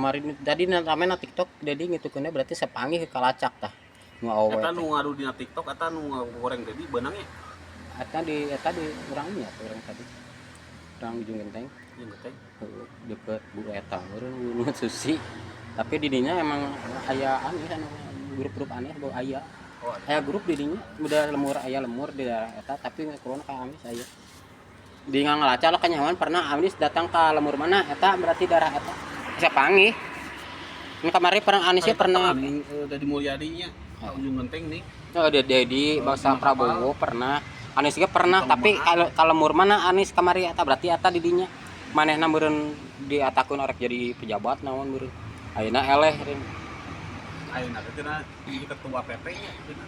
Kemarin tadi rame na TikTok Dedi ngitukeunnya, berarti sapanggih ke kalacak tah nu awewe Eta teh. Nu ngadu dina TikTok eta nu ngagoreng Dedi beunang nya? Eta di urang nya, urang tadi, urang Ujung Genteng. Ieu teh. Heueuh, deket Bu eta meureun, Bu Susi. Tapi di dinya emang aya aneh, anu grup-grup aneh bawa aya. Oh, ada. Aya grup di dinya, udah lemur, aya lemur di daerah eta, tapi kurang ka amis aya. Di ngalaca lah kanyawan pernah amis datang ke lemur mana eta, berarti daerah eta. Bisa panggih. Ini kemarin pernah Anisnya pernah. Ning Dedi Mulyadi nya ka Ujung Genteng nih. Oh, Dedi bangsa Pernah. Prabowo pernah. Anies juga pernah, Di tapi Palembang. Kalau kalau lemur mana Anies kamari eta, berarti eta di dinya. Manehna meureun diatakeun orek jadi pejabat naon meureun. Ayeuna eleh rin. Ayeuna teh cenah jadi ketua PP nya cenah.